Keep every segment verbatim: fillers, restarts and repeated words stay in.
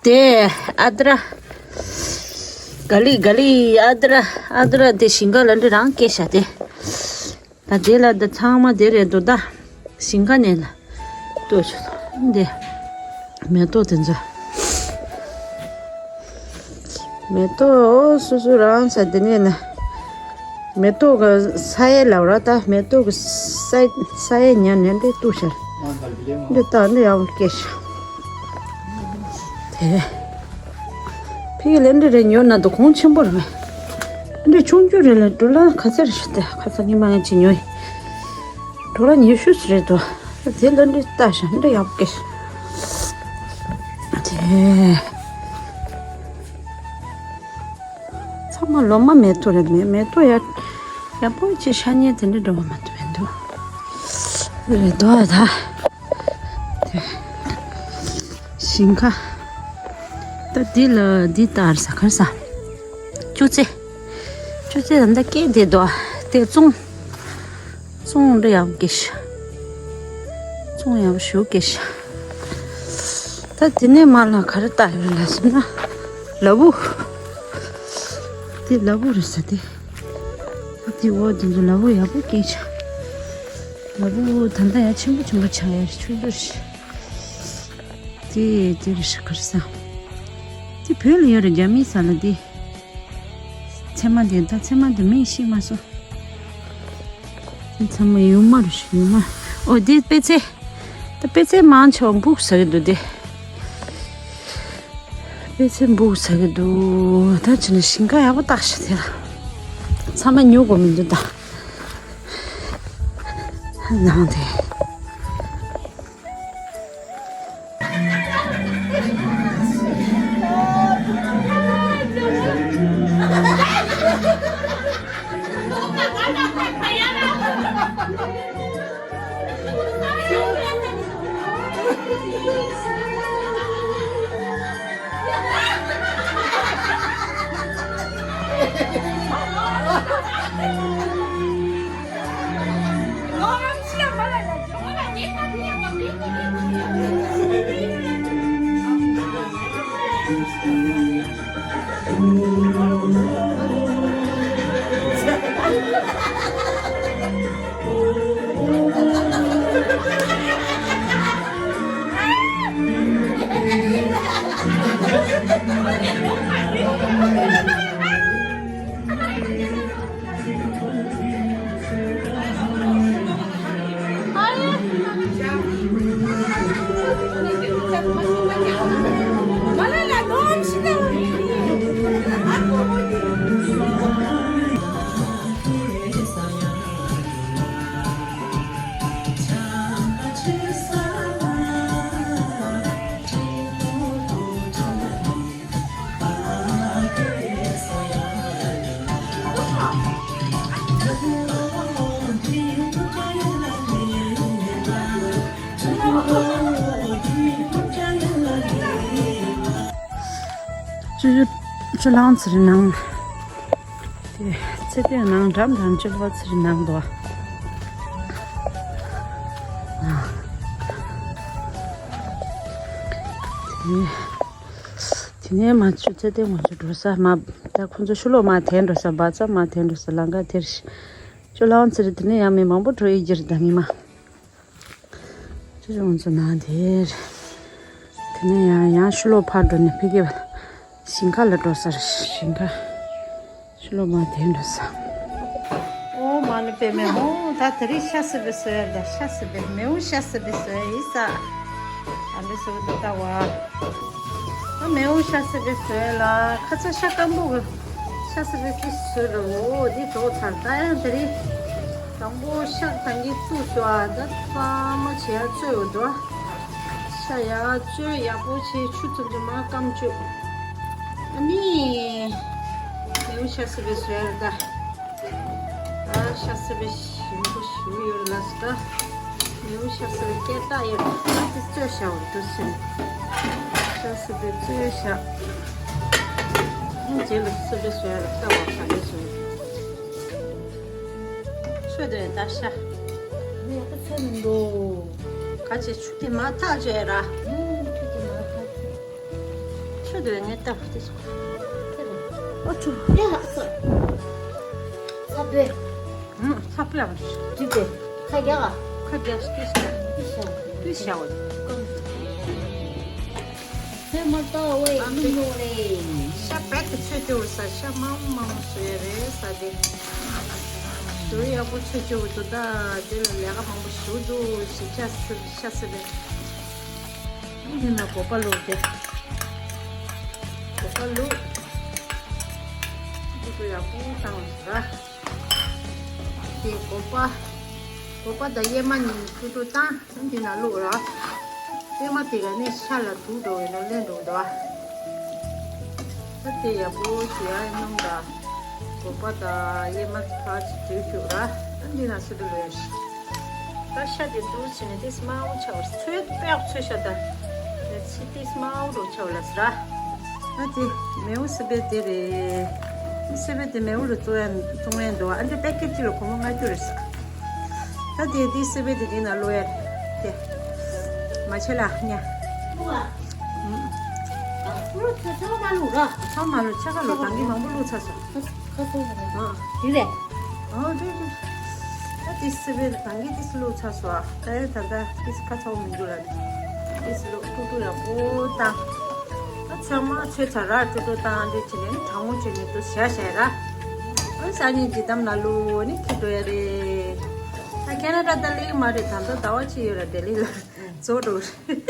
དེ་ཨ་དྲ། ག་ལི་ག་ལི་ཨ་དྲ། ཨ་དྲ་དེ་ཞིང་ཁ་ལ་འདི་རང་སྐྱེས་ཤག་དེ། ད་དེ་ལ་ད་ཚང་མ་དེ་རེད་འདུག་ད། ཞིང་ཁ་ནས་ལ། ལྟོས་ཤོག་འདི། མེ་ཏོག་དེ་ཚོ། མེ་ཏོག་སོ་སོ་རང་ས་དེ་ནས་ལ། མེ་ཏོག་གི་ས་ཡས་ལབ་ར་ད་མེ་ཏོག་གི་ས་ས་ཡས་ཉར་ནས་འདི་བཏུ་ཤར། འདི་ལྟ་འདི་ཡག་པོ་སྐྱེས་ཤག་དེ་རེད། ཕ་གི་ལས་འདི་རེད་ཉོ་ན་དུ་གོང་ཆེན་པོ་རེད། འདི་ཆུང་ཆུང་རེད་ལ་འགྲོ་ལ་ཁ་ཚར་ཞུ་དེ་ཁ་ཚར་ཉི་མ་ཡང་ཅི་ཉོ་ཡི། འགྲོ་ལ་ཉི་ཤུ་ཙམ་རེད་དོ། དེ་ལ་འདི་ལྟ་ཤག་འདི་ཡག་པོ་སྐྱེས་ཤག་དེ། ཚང་མ་ལོ་མ་མེ་ཏོག་རེད་མེ་མེ་ཏོག་ཡ། ཡག་པོ་ཅིག་ཤ་ཉེ་དེ་འདྲ་འགྲོ་བ་མ་ཐུབ་པའི་འདུག་རེད་དོ་ད། དེ། ཞིང་ཁ། ད་འདི་ལ་འདི་ལྟར་ས་ཁར་ས། ཅུ་ཙེ། ཅུ་ཙེ་ད་ལྟ་སྐྱེས་བསྡད་འདུག་དེ་བཙོང་། བཙོང་འདྲ་ཡག་གི་ཤ། བཙོང་ཡག་ཞུ་གི་ཤ། ད་དེ་ནས་མ་ལ་ག་རེ་བཏགས་ཡོད་ལ་ཟེར་ན། ལ་བུ། དེ་ལ་བུ་རེད་ས་དེ། ད་དེ་འོག་དེ་ཚོ་ལ་བུ་ཡག་པོ་སྐྱེས་ཤག་ལ་བུ་ད་ལྟ་ཡ་ཆེན་པོ་ཆེན་པོ་ཆགས་ཡ་ཆུང་ཆུང་རེད། དེ་དེ་རེད་ཤག་ག་རེ་ཟ། དེ་བོད་ལ་ཡོད་རེད་རྒྱ་མིའི་ས་ལ་དེ། ཚེར་མ་དེ་ད་ཚེར་མ་དེ་མིས་ཤེས་མ་སོང་། དེ་ཚང་མ་ཡུ་མ་རེད་ཤག་ཡུ་མ། ཨོ་དེ་པད་ཚལ། ད་པད་ཚལ་མང་ཆེ་བ་འབུག་ཟ་གི་འདུག་དེ། པད་ཚལ་འབུག་ཟ་གི་འདུག་ད་ཅི་ན་ཞིང་ཁ་ཡག་པོ་བཏགས་ཤག་དེ་ལ། ཚང་མ་ཉོ་དགོས་མི་འདུག་ད། ནང་དེ། ཅུ་ཅུ་ལང་ཚེ་རིང་ནང་། དེ་ཚེ་བརྟན་ནང་འགྲམ་དང་ཅུ་ལོ་ཚེ་རིང་ནང་དུ། དེ་དེ་ནས་མ་ཅུ་ཚེ་བརྟན་ང་ཚོ་འགྲོ་ས་མ། ད་ཁོ་ཚོ་ཕྱི་ལོགས་མ་དེ་འགྲོ་ས་བ་ཙམ་མ་དེ་འགྲོ་ས་ལམ་ཁ་དེར། ཅུ་ལང་ཚེ་རིང་དེ་ནས་ཡང་མི་མང་པོ་འགྲོ་ཡི་རྒྱུ་རེད་ད་ཉི་མ། ཅི་བྱུང་ཚོ་ན་དེར། དེ་ནས་ཡང་ཡང་ཕྱི་ལོགས་ཕར་འགྲོ་ནས་ཕ་གི་ཞིང་ཁ་ལ་འགྲོ་ས་རེད་ཞིང་ཁ། ཕྱི་ལོགས་མ་དེར་འགྲོ་ས། ཨོ་མ་ནི་པེ་མེ་ཧོ་ད་དེ་རིང་ཤ་སི་པེ་སོ་ཡར་ད་ཤ་སི་པེ་མེའུ་ཤ་སི་པེ་སོ་ཡར་ཡིན་ས། ཨ་འདི་སོ་འདི་ལྟ་བ། ཨ་མེའུ་ཤ་སི་པེ་སོ་ཡར་ལ་ཁ་ཚ་ཤ་སྐམ་པོ་གི་ཤ་སི་པེ་ཅི་སོ་ར་འོ་འདི་དོ་ཚར་ད་ཡང་དེ་རིང་། དང་པོ་ཤ་དང་གི་བཙུགས་སོ་ཨ་ད་ཚང་མ་བྱེད་ཡ་བཙོས་ཡོད་དོ། ཤ་ཡ་བཙོས་ཡག་པོ་བྱས་ཆུ་ཚོད་དུ་མ་སྐམ་བཅུག་ཨ་ནི། མེའུ་ཤ་སི་པེ་སོ་ཡར་ད། ཨ་ཤ་སི་པེ་ཞིམ་པོ་ཞིམ་ཡོད་ལ་སི་ད། མེའུ་ཤ་སི་པེ་སྐད་གྲགས་ཡོད་ཨ་ཙི་བཙོས་ཤ་བར་དུ་ཟིན། ཤ་སི་པེ་བཙོས་ཤ། ཨ་རྗེས་ལ་སི་པེ་སོ་ཡར་ལ་ལྟ་བ་ག་ལེ་སོ། ཆུ་དེ་ད་ཤ། ནི་ཡག་པོ་ཚོད་མི་འདུག་ག་ཅེ་ཆུ་དེ་མ་ཐག་ཅེ་ར། ཨུམ་ཆུ་དེ་མ་ཐག་ཅེ། ཆུ་དེ་ངས་བཏབ་དེ་སོང་། ཨ་ཆུ། ཡ་ཧ་ས། ས་པེ། ཧུམ་ས་པེ་ལ། ཅི་དེ། ཁ་རྒྱག་ག་ཁ་རྒྱག་སྐྱེས་ཤ། ཤ། ཤ་བ། ཚོད་མ་ལྟ་བས་ཨ་མི་ཡོང་རེད། ཤ་བད་དེ་ཚོད་དེ་འུར་ས་ཤ་མང་མང་བཟོས་རེད་ས་དེ། དུ་ཡག་པོ་ཚོད་དེ་འུར་དུ་ད་དེ་ལ་ལས་ཀ་མང་པོ་ཞུ་འདུག་ཞིག་ཤ་ཟེར་ཤ་ཟེར་རེད། འདི་ན་གོ་པ་བླུགས་ཏེ། གོ་པ་བླུགས། འདི་ཚོ་ཡག་པོ་བཏང་བ་ར། དེ་གོ་པ། གོ་པ་དང་གཡེར་མ་གཉིས་ཀྲུ་ཀྲུ་བཏང་། འདི་ན་བླུགས་ར། གཡེར་མ་དེ་ག་ནས་ཤ་ལ་དུག་འགྲོ་བའི་ནང་ལེན་འགྲོ་འདུག་ཨ། ད་དེ་ཡག་པོ་ཞིག་ཡ་སྣུམ་དང་། གོ་པ་དང་གཡེར་མ་ཁ་ཅིག་དུག་བཅུག་ར། འདི་ན་སུ་དུ་ལོས། ད་ཤ་དེ་འདུག་བྱས་ནས་དེ་སྨྲ་བོ་ཆགས་པ་ཚོས་དཔེ་ཡག་ཚོས་ཤ་ད། དེ་ཚི་དེ་སྨྲ་བོ་འགྲོ་ཆགས་ལ་ཟེར། ད་དེ་མེའུ་སི་པེ་དེ་རེད། སི་པེ་དེ་མེའུ་རུ་བཙོ་ཡ་བཙོང་ཡ་འདུག་ཨ་འདྲ་པེ་ཀེ་ཊི་ལ་གོང་མ་ལྔ་བཅུ་རེད་ཟེར། ད་དེ་དེ་སི་པེ་དེ་དེ་ན་བླུགས་ཡ་དེ། མ་བྱེད་ལ་ཉ། ཨུ་ཨ། ཨུ་ཚ་ཚ་མ་བླུགས་ར། ཚ་མ་བླུགས་ཆ་ག་ལོ་དང་གི་མང་པོ་བླུགས་ཚ་སོང་། ཁ་ཁ་སོང་ར། ཨ་དེ་རེད། ཨོ་རེད་རེད། ད་ཏིས་སི་བེ་ལ་གང་གི་ཏིས་ལུག་ཚ་སོ་ཨ། ད་ཡ་ད་ད་ཏིས་ཁ་ཚ་བོ་མི་འདུག་ལ། ཏིས་ལུག་ཏུ་ཏུ་ཡག་པོ་བཏང་། ད་ཚོད་མ་ཚོད་ཚ་ར་ཏུ་ཏུ་བཏང་འདི་བྱེད་ནས་ནི་གྲང་མོ་བྱེད་ནས་ཏུ་ཞ་ཞ་ར། ཨ་སང་ཉིན་ཇི་དམ་ན་ལུ་ནི་ཁྱི་འགྲོ་ཡ་རེད། ད་ཁེ་ན་ཌ་ད་ལེགས་མ་རེད། ད་ད་ཟླ་བ་གཅིག་ཡོད་ར་ལྡི་ལི་ལ་རྫོགས་འགྲོ་རེད།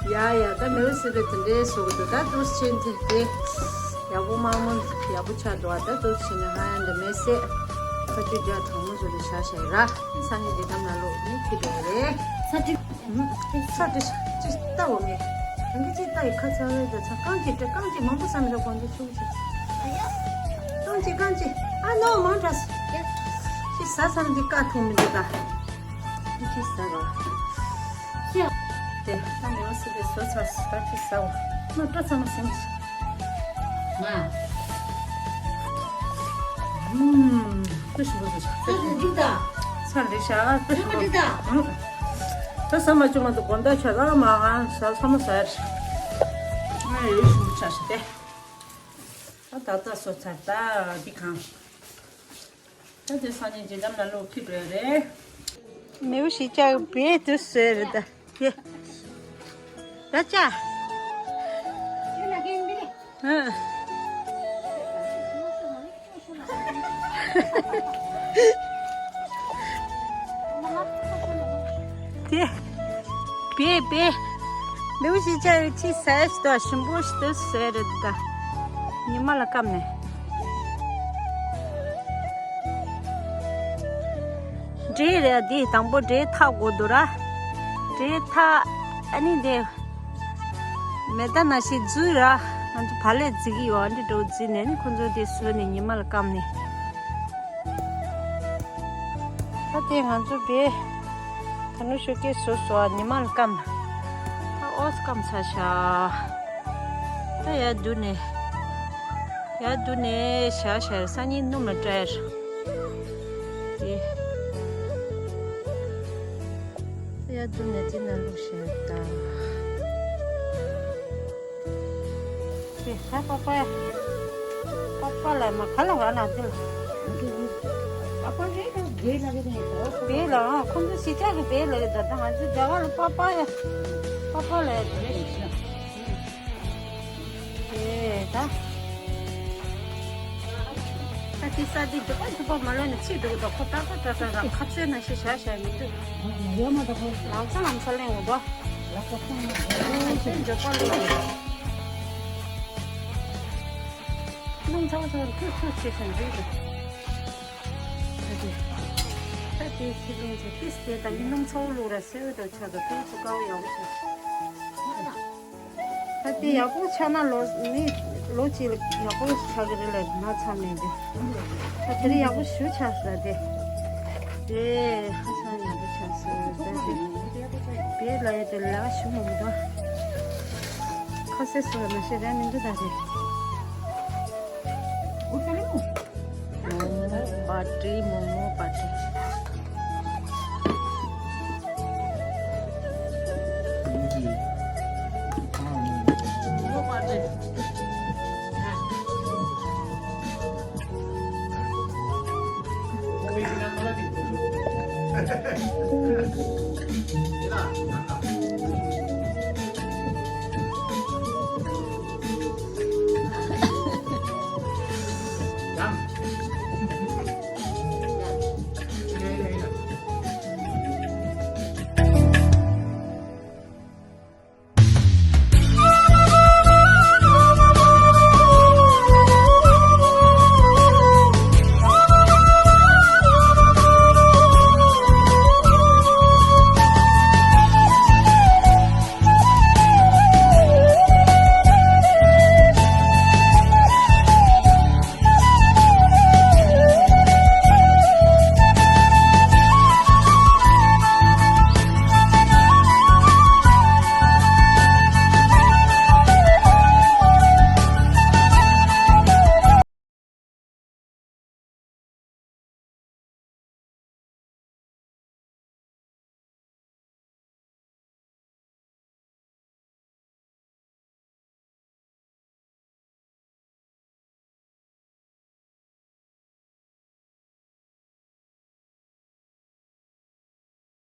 ཡ་ཡ་ད་མེའུ་སི་པེ་དེ་འདྲའི་བཟོ་གི་འདུག་ད་ཏུས་ཆེན་དེ་དེ་ཡག་པོ་མང་མོ་ཡག་པོ་ཆགས་འདུག་ད་ཏུས་ཆེན་ནས་ཧ་ཡ་འདི་མེད་སེ་ཁ་ཆུ་རྒྱ་གྲང་མོ་བཟོ་དུ་ཤ་ཤ་ར། སང་ཉིན་དེ་ལྟར་ན་ལོ་ནི་ཁྱི་འགྲོ་རེད། ས་ཏི་ས་ཏི་ཅི་ལྟ་འོ་ངས་རང་གི་ཅི་ལྟ་ཡི་ཁ་ཚ་བའི་ད་ཚ་རྐང་གཅིག་སྤྲད་རྐང་གཅིག་མང་པོ་བསམ་ར་གོ་འདི་ཆུང་ཆེ། རྐང་གཅིག་རྐང་གཅིག་ཨ་ནོ་མང་དྲགས། ཅི་ཟ་ས་ན་འདི་བཀའ་ཐུང་མི་འདུག་ད། ཅི་ཟ་ར། ཡ། དེ་ད་མེའུ་སི་པེ་བཟོ་ཚར་སོང་། ད་ཅི་ཟ་བ། མ་སྤྲོ་ཚང་མ་ཟིན། ང་། ཨུམ། ཀུ་ཤུ་བོ་ཟ། ཚ་ལི་ཤ། ཀུ་ཤུ་བོ། ཨུམ། ད་ཟ་མ་བཅུག་མ་འདུག་དགོང་དག་ཆ་ལ་མ་ང་ཟ་ཚང་མ་ཟ་ཡར། ང་ཡོད་ཞུ་ཆ་ཞིག་སྟེ། ད་ད་ད་བཟོ་ཚར་ད་འདི་གང་། ད་དེ་སང་ཉིན་ཇི་དམ་ལ་ལོག་ཁྱི་འགྲོ་ཡ་རེད། མེའུ་ཞིག་ཅག་བེད་དུ་ཟེར་ད། དེ། ད་ཅག་ཧུ། དེ། བེ་བེ། མེའུ་ཞིག་ཅག་ཅི་ཟས་ཤི་ད་ཞིམ་པོ་ཞིག་ཏུ་ཟས་རེད་ད། ཉི་མ་ལ་སྐམ་ནས། འབྲས་རེད་འདི་དང་པོ་འབྲས་ཐག་དགོས་འདུག་ར། འབྲས་ཐག་ཨ་ནི་འདི། མེ་ད་ན་ཞིག་འཛུལ་ར། ང་ཚོ་བ་ལས་འཛི་གི་ཡོད་འདི་འགྲོ་འཛི་ནས་ནི་ཁོ་ཚོ་དེ་སོས་ནས་ཉི་མ་ལ་སྐམ་ནས། ད་དེ་ང་ཚོ་བེ། ད་ནུ་ཤོ་ཀེ་སོ་སོ་ཉི་མ་ལ་སྐམ། ད་ཨོ་སྐམ་ཚ་ཤ། ད་ཡར་བསྡུ་ནས། ཡར་བསྡུ་ནས་ཤ་ཤ་སང་ཉིན་སྣུམ་ལ་བཀྲ་ཡར། དེ། ཡར་བསྡུ་ནས་དེ་ན་བླུགས་ཤ་ད། དེ་ཧ་པ་པ། པ་པ་ལ་མ་ག་ལ་བ་ན་དེ་ལ། པ་པ་རེད་ད་བེ་ལ་རེད་ད། བེ་ལ་ཨ་ཁོང་ཚོ་སི་ཏྲ་གི་བེ་ལ་རེད་ད། ད་ང་ཚོ་རྒྱ་གར་ལ་པ་པ་ཡ། པ་པ་ལ་ཡ་དེ་རེད། དེ་ད། ད་དེ་ས་དེ་འདི་པ་འདི་པ་མ་ལོན་ནས་ཚིག་འདུག་ད་ཁོ་ཏག་ཏག་ཏག་ཏག་ར་ཁ་ཚོད་ན་ཤི་ཤ་ཤ་མི་འདུག་ཡོད་མ་ད་ཁོ། ལམ་ས་ལམ་ས་ལེན་འོ་ད། ལག་པ་ཁོང་ནས་འདི་འདི་པ་ལོན། སྣུམ་ཚ་བོ་ཚ་བོ་ཁུ་ཁུ་བྱེད་ཤིང་འདུག་ད། ད་དེ། ད་དེ་ཁྱི་ལུང་ཚོ་ཏིས་དེ་ད་ཡིན་སྣུམ་ཚ་བོ་ལུག་ར་སེ་བོ་དང་ཆ་ད་ཏིས་ཚོ་དཀར་བོ་ཡག་པོ་ཆགས། ད་དེ་ཡག་པོ་ཆགས་ན་ལོ་མི་ལོ་གཅིག་ལ་ཡག་པོ་ཆགས་ཀྱི་རེད་ལས་ན་ཚ་མེད་དེ། ད་དེ་རིང་ཡག་པོ་ཞུ་ཆགས་ས་དེ། དེ་ཧ་ཅང་ཡག་པོ་ཆགས་སོང་ད་དེ། བེ་ལ་ཡ་དེ་ལ་ཞུ་མ་མི་འདུག་ཁ་སེ་སོ་ན་ཤེས་རན་མི་འདུག་ད་དེ། མོག་མོག་བ་ཏྲི། མོག་མོག་བ་ཏྲི།